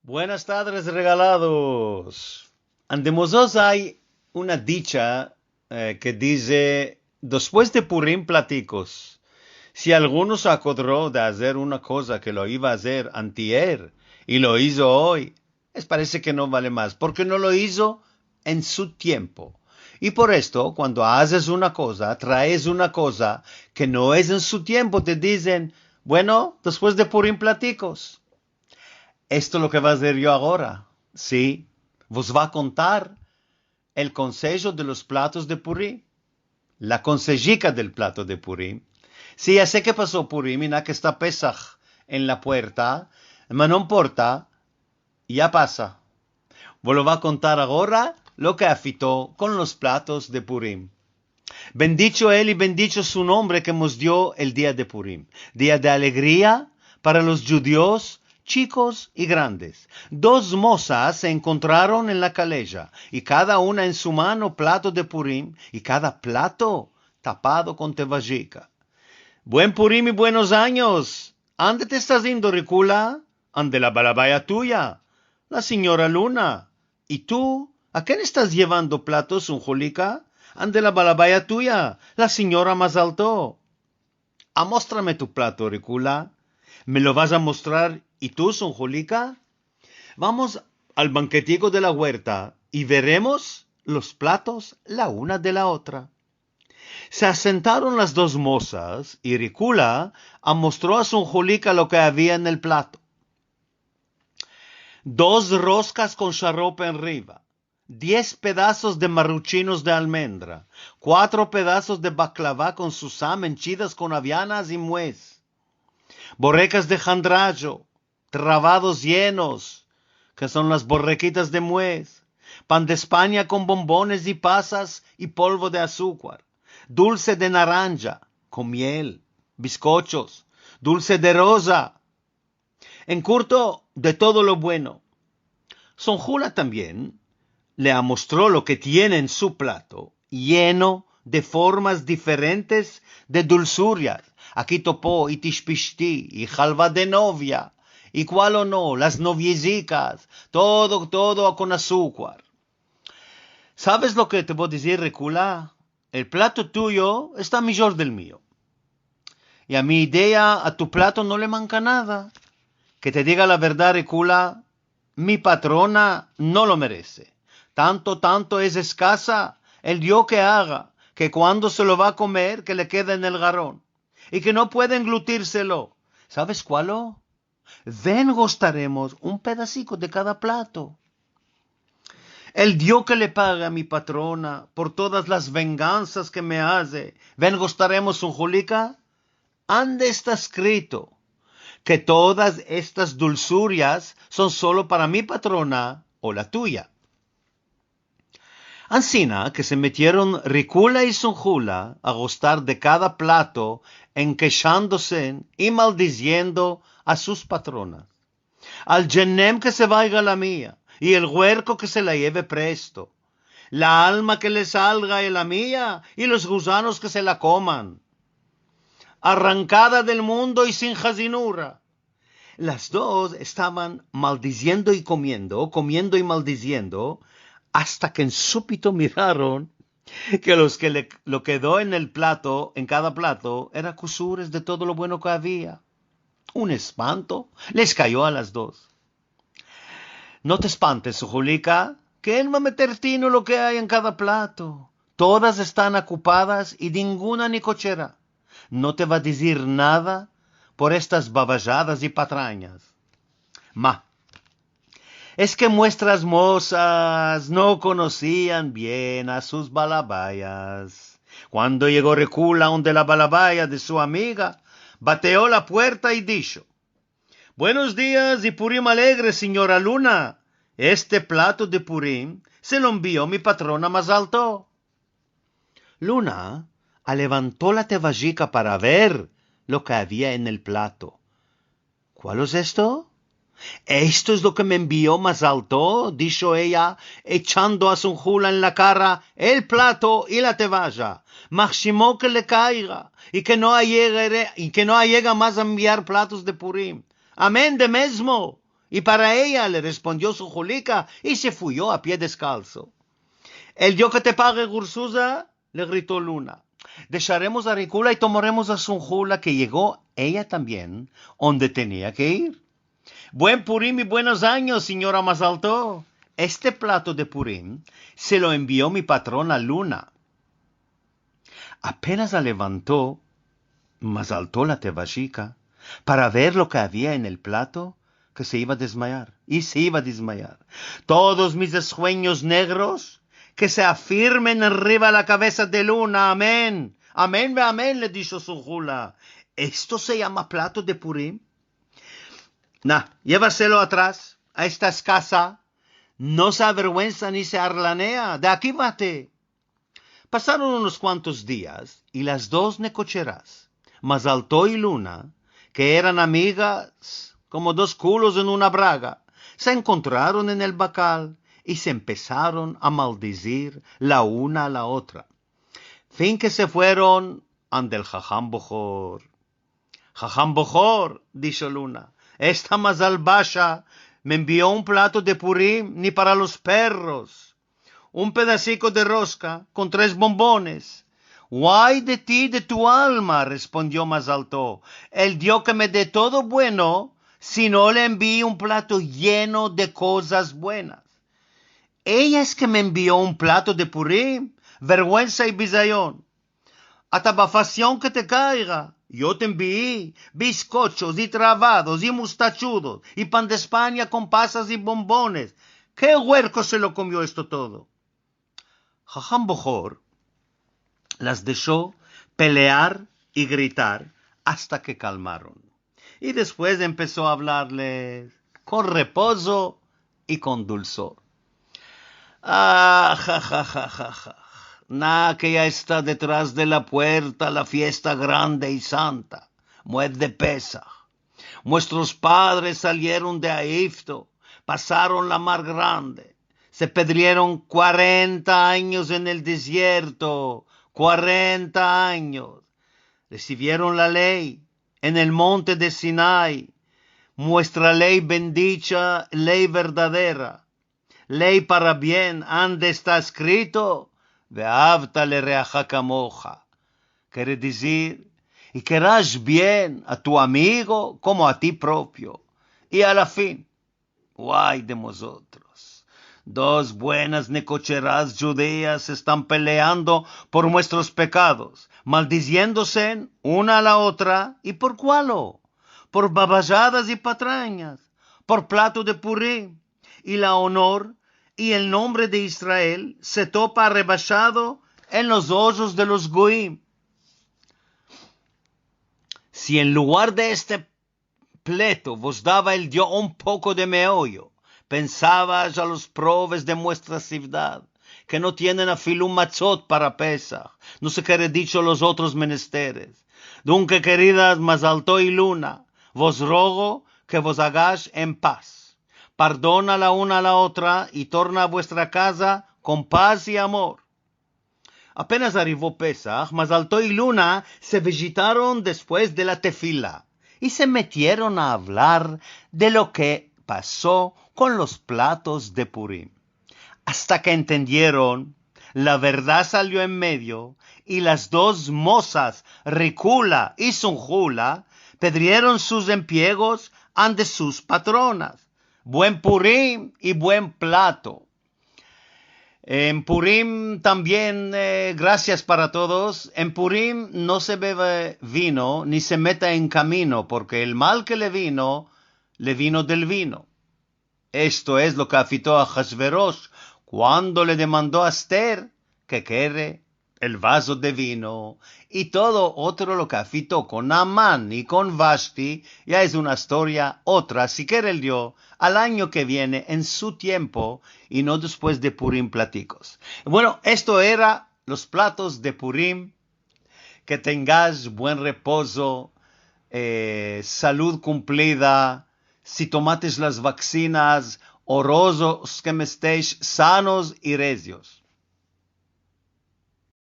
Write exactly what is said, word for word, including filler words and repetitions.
Buenas tardes, regalados. Ande mozotros ay una dicha, eh, ke dize, despues de Purim platikos, si alguno se akodro de azer una koza ke lo iva a azer antier i lo izo oy, es parese ke no vale mas, porke no lo izo en su tiempo. I por esto, kuando azes una koza, traes una koza ke no es en su tiempo, te dizen, bueno, despues de Purim platikos. Esto lo ke va azer yo agora, si, vos va a kontar el konsejo de los platos de Purim, la konsejika del plato de Purim. Si, ya se ke paso Purim i na ke esta Pesah en la puerta, ma no importa, ya pasa. Vos lo va a kontar agora lo ke afito kon los platos de Purim. Bendicho el i bendicho su nombre ke mos dio el dia de Purim, dia de alegria para los djudios, chikos i grandes. Dos mozas se enkontraron en la kaleja, i kada una en su mano plato de Purim, i kada plato tapado kon tevajika. Buen Purim i buenos anyos. Ande te estas indo, Rikula? Ande la balabaya tuya, la sinyora Luna. I tu, a ken estas yevando platos, Sunjulika? Ande la balabaya tuya, la sinyora Mazalto. Amostrame tu plato, Rikula. Me lo vas a mostrar i tu, Sunjulika? Vamos al banketiko de la guerta i veremos los platos la una de la otra. Se asentaron las dos mozas i Rikula amostro a Sunjulika lo ke avia en el plato. Dos roskas kon sharope enriva, diez pedazos de marruchinos de almendra, kuatro pedazos de baklava kon susam enchidas kon avianas i muez, borekas de handrajo, travados yenos, ke son las borekitas de muez, pan de Espanya kon bombones i pasas i polvo de azukar, dulse de naranja kon miel, biskochos, dulse de roza. En kurto, de todo lo bueno. Sunjula tambien le amostro lo ke tiene en su plato, yeno de formas diferentes de dulsurias. Aki topo i tishpishti, i halva de novia, i kualo no, las noviezikas, todo, todo kon azukar. Saves lo ke te vo a dizir, Rikula? El plato tuyo esta mijor del mio. I a mi idea, a tu plato no le manka nada. Ke te diga la verdad, Rikula, mi patrona no lo merese. Tanto, tanto es eskasa, el dio ke aga, ke kuando se lo va a komer, ke le kede en el garon, i ke no puede englutirselo. Saves kualo? Ven, gostaremos un pedasiko de kada plato. El dio ke le page a mi patrona por todas las vengansas ke me aze. Ven, gostaremos, Sunjulika. Ande esta eskrito ke todas estas dulsurias son solo para mi patrona o la tuya? Ansina ke se metieron Rikula i Sunjula a gostar de kada plato, enkeshandose i maldiziendo a sus patronas. Al jehenem ke se vayga la mia, i el guerko ke se la yeve presto. La alma ke le salga e la mia, i los guzanos ke se la koman. Arrankada del mundo i sin hazinura. Las dos estavan maldiziendo i komiendo, komiendo i maldiziendo, asta ke en supito miraron ke los ke le, lo ke kado en el plato, en kada plato, era kusures de todo lo bueno ke avia. Un espanto les kayo a las dos. No te espantes, Sunjulika, ken va a meter tino lo ke ay en kada plato? Todas estan okupadas i ninguna ni kochera. No te va a dizir nada por estas bavajadas i patranyas. Ma, es ke muestras mozas no konosian bien a sus balabayas. Kuando yego Rikula onde la balabaya de su amiga, bateo la puerta i disho: "Buenos dias i Purim alegre, sinyora Luna. Este plato de Purim se lo envio mi patrona Mazalto." Luna alevanto la tevajika para ver lo ke avia en el plato. "Kualo es esto?" "Esto es lo ke me envio Mazalto," disho eya, echando a Sunjula en la kara el plato i la tevaja. "Mahshimo ke le kaiga i ke no ayegare, i ke no ayega mas a enviar platos de Purim. Amen de mezmo. I para eya, le respondio Sunhulika, i se fuyo a pie deskalso. El Dio ke te page, gursuza, le grito Luna. Desharemos a Rikula i tomaremos a Sunhula, ke yego eya tambien onde tenia ke ir. Buen Purim i buenos anyos, sinyora Mazalto. Este plato de Purim se lo envio mi patrona Luna. Apenas la levanto Mazalto, la tevashika, para ver lo ke avia en el plato, ke se iva a dezmayar, i se iva a dezmayar. Todos mis eshuenyos negros ke se afirmen enriva la kavesa de Luna. Amen. Amen ve amen, le disho Sunhula. Esto se yama plato de Purim? Na, yevaselo atras, a esta eskasa. No se averguensa ni se arlanea. De aki vate. Pasaron unos kuantos dias i las dos nekocheras, Mazalto i Luna, ke eran amigas komo dos kulos en una braga, se enkontraron en el bakal i se empesaron a maldizir la una a la otra. Fin ke se fueron ande el Haham Bohor. Haham Bohor, disho Luna, esta Mazalbasha me envio un plato de Purim ni para los perros, un pedasiko de roska kon tres bombones. Guay de ti, de tu alma, respondio Mazalto, el Dio ke me de todo bueno, si no le envii un plato yeno de kozas buenas. Eya es ke me envio un plato de Purim, verguensa i bizayon. Ata bafasion ke te kaiga. Yo te envii biskochos i travados i mustachudos i pan de Espanya kon pasas i bombones. Ke guerko se lo komio esto todo? Haham Bohor las desho pelear i gritar asta ke kalmaron. I despues empeso a avlarles kon repozo i kon dulsor. Ah, ja, ja, ja, ja, ja. Na, ke ya esta detras de la puerta la fiesta grande i santa, Moed de Pesah. Muestros padres salieron de Egipto, pasaron la mar grande, se pedrieron kuarenta anyos en el dezierto, kuarenta anyos. Resivieron la ley en el monte de Sinai, muestra ley bendicha, ley verdadera, ley para bien, ande esta eskrito, Ve'ahavta lereaha kamoha. Kere dizir, i keras bien a tu amigo komo a ti propio. I a la fin, guay de mozotros. Dos buenas nekocheras djudias estan peleando por muestros pekados, maldiziendose una a la otra, i por kualo? Por babajadas i patranyas, por plato de Purim, i la onor i el nombre de Israel se topa rebashado en los ojos de los goyim. Si en lugar de este pleto vos dava el Dio un poko de meoyo, pensavas a los proves de muestra sivdad, ke no tienen afilu matzot para Pesah, no se kere dicho los otros menesteres. Dunke, keridas Mazalto i Luna, vos rogo ke vos agash en pas. Pardona la una a la otra i torna a vuestra kaza kon pas i amor. Apenas arrivo Pesah, Mazalto i Luna se vizitaron despues de la tefila i se metieron a avlar de lo ke paso kon los platos de Purim. Asta ke entendieron, la verdad salio en medio i las dos mozas, Rikula i Sunhula, pedrieron sus empiegos ande sus patronas. Buen Purim i buen plato. En Purim tambien, eh, grasias para todos. En Purim no se beve vino ni se meta en kamino, porke el mal ke le vino, le vino del vino. Esto es lo ke afito Ahashverosh kuando le demando a Ester ke kere el vazo de vino, i todo otro lo ke afito kon Aman i kon Vashti, ya es una istoria otra, si kere el Dio, al anyo ke viene, en su tiempo, i no despues de Purim platikos. Bueno, esto era los platos de Purim. Ke tengas buen repozo, eh, salud kumplida. Si tomates las vaksinas, orozos ke me estesh sanos i rezios.